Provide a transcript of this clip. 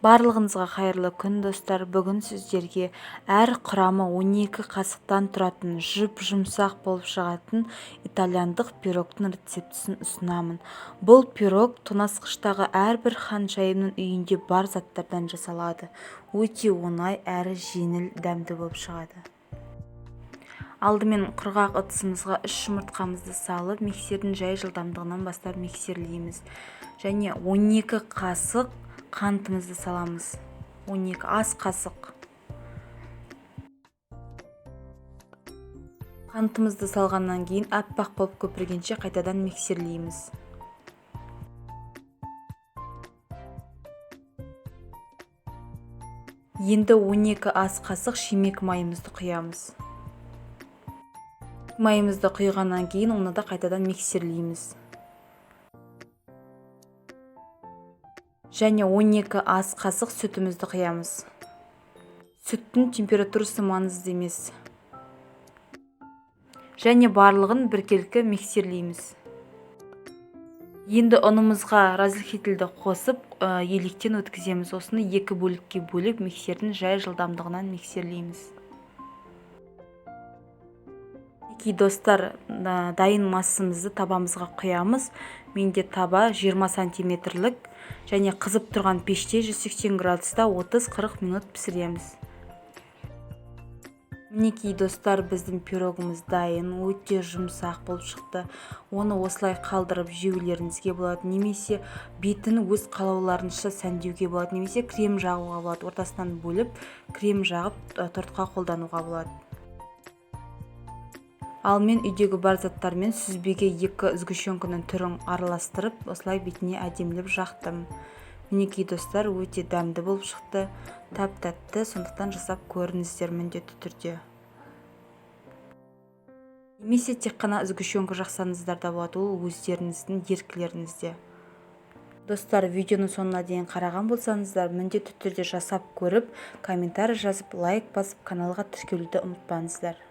Барлығыңызға қайырлы күн, достар. Бүгін сіздерге әр құрамы 12 қасықтан тұратын, жұп-жұмсақ болып шығатын итальяндық пирогтың рецептісін ұсынамын. Бұл пирог тоңазытқыштағы әрбір ханшайымның үйінде бар заттардан жасалады. Өте оңай әрі жеңіл, дәмді болып шығады. Алдымен құрғақ ыдысымызға 3 жұмыртқамызды салып, миксердің жай жылдамдығынан бастап миксерлейміз. Және 12 қасық қантымызды саламыз. 12 ас қасық. Қантымызды салғаннан кейін аппақ болып көпіргенше қайтадан миксерлейміз. Енді 12 ас қасық шимек майымызды құямыз. Майымызды құйғаннан кейін оны да қайтадан миксерлейміз. Және 12 ас қасық сүтімізді құямыз. Сүттің температурасы маңызды емес. Және барлығын біркелкі миксерлейміз. Енді ұнымызға разрыхлительді қосып, електен өткіземіз. Осыны екі бөлікке бөліп, миксердің жай жылдамдығынан миксерлейміз. Мінекей, достар, дайын массамызды табамызға құямыз. Менде таба 20 сантиметрлік және қызып тұрған пеште 180 градуста 30-40 минут пісіреміз. Мінекей, достар, біздің пирогымыз дайын, өте жұмсақ болып шықты. Оны осылай қалдырып жеулеріңізге болады, немесе бетін өз қалауларынша сәндеуге болады, немесе крем жағуға болады. Ортасынан бөліп, крем жағып, тортқа қолдануға болады. Ал мен үйдегі бар заттармен сүзбеге 2 сгущенканың түрін араластырып, осылай бетіне әдемілеп жақтым. Мінекей, достар, өте дәмді болып шықты, тәп-тәтті, сондықтан жасап көріңіздер міндетті түрде. Немесе тек қана сгущенка жақсаңыздар да болады, ол өздеріңіздің еркілеріңізде. Достар, видеоның соңына дейін қараған болсаңыздар, міндетті түрде жасап көріп, комментарий жазып, лайк басып, каналға тіркелуді ұмытпаңыздар.